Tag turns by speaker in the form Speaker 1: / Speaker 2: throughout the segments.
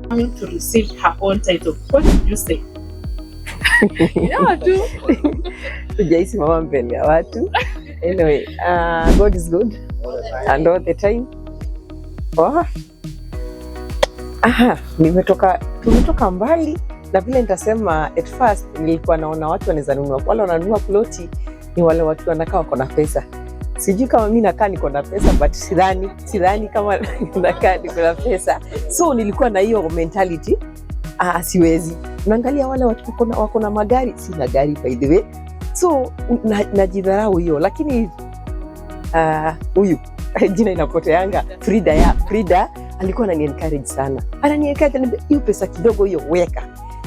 Speaker 1: Coming to receive her own title, what did you say? Yeah, tu.
Speaker 2: Sijaisimama mbele ya watu. Anyway, God is good and all the time. Oh. Aha, tumetoka mbali na vile nitasema, at first nilikuwa naona watu wanaweza nunua, wale wananunua ploti ni wale watu wanakaa wako na pesa. Sijui kama mi nakaa niko na pesa, but sidhani kama nakaa niko na pesa. So nilikuwa na hiyo mentality, ah, siwezi. Unaangalia wale watu wako na magari, sina gari by the way, so najidharau hiyo, lakini huyu jina inapoteanga, Frida, ya Frida alikuwa anani encourage sana, anani encourage, ananiambia hiyo pesa kidogo hiyo weka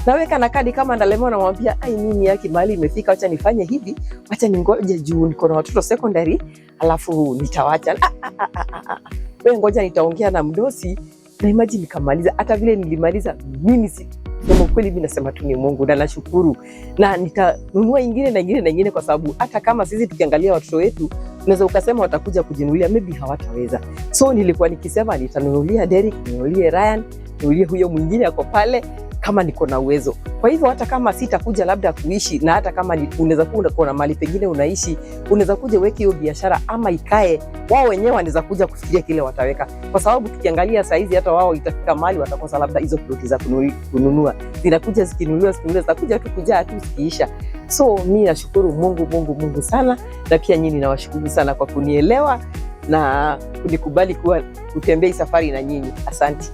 Speaker 2: naweka na kadi kama ndalemewa, namwambia, "Ai, mimi yaki mahali imefika, wacha nifanye hivi, wacha ningoje juu niko na watoto secondary, alafu nitawacha." "Ah, ah, ah, ah, ah, ah. Wewe ngoja nitaongea na mdosi." Na imagine nikamaliza, hata vile nilimaliza mimi si kusema ukweli, mimi nasema tu ni Mungu na nashukuru, na nitanunua ingine na ingine na ingine, kwa sababu hata kama sisi tukiangalia watoto wetu unaweza ukasema watakuja kujinunulia, maybe hawataweza. So nilikuwa nikisema nitanunulia Derek, ninunulie Ryan, ninunulie huyo mwingine ako pale kama niko na uwezo. Kwa hivyo hata kama sitakuja labda kuishi, na hata kama unaweza kuwa kuna mahali pengine unaishi, unaweza kuja uweke hiyo biashara ama ikae, wao wenyewe wanaweza kuja kufikiria kile wataweka, kwa sababu tukiangalia saizi hata wao itafika mahali watakosa labda hizo ploti za kununua, zinakuja zikinunuliwa zikinunuliwa, zitakuja tu kujaa tu zikiisha. So mi nashukuru Mungu, Mungu, Mungu sana, na pia nyinyi nawashukuru sana kwa kunielewa na kunikubali kuwa kutembea hii safari na nyinyi. Asante.